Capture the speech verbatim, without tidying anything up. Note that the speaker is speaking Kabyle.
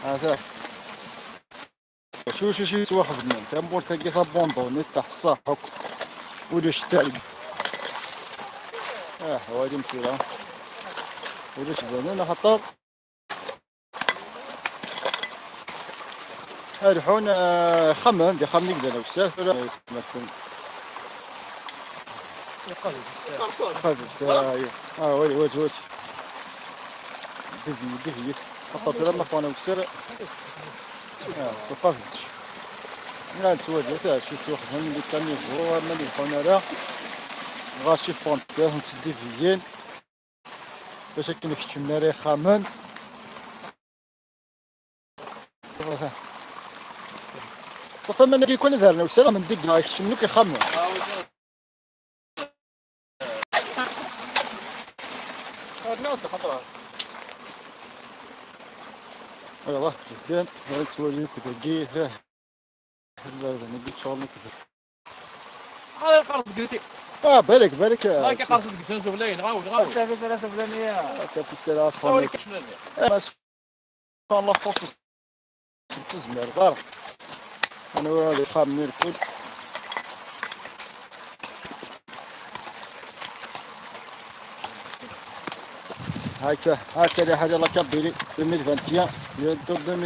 Ata. Cu, cu, cu yettwaxedmen. Tamurt-agi tabundunit, teḥṣa akk. Ulac targ. Ah, walim tura. Ulac banen, axaṭer. Ad ḥun, eh, ixxamen, d ixxamen i yellan awessar, tura. Iqabel, ah, ah, wali, wali, wali. Dihiyet, dihiyet. Xaṭer tura ma ffɣen awessar. Ah, s uqabel. Nna nettwali, ta, acu yettwaxdem, di kanivu, ma d-iḥun ara. Ɣas i ffɣen, tura, ttdiviyen. Bac akken keččmen ara ixxamen. Ṣafi aman-agi kan ad rren awessar, amendig-a keččmen akk ixxamen. Aywa, jehden, ad nettwali akk dagi. Iberdan-agi ttcaɣlen akk. Ɣer iqerreb deg yiti. Ah, balak, balak, ah, ɣer iqerreb deg Sanzublayen, ɣawel, ɣawel. Safi, sara Sanzublaniya. Ah, safi, sara Ɣawel Sanzublaniya. Ikecmen. Ah, ma s-, ma la force, ur ttezmir ara. Anwa ad ixxamen irkul. Hay-tt-a, hay-tt-a, les Harriers de la Kabylie, deux mille vingt et un, bientôt deux mille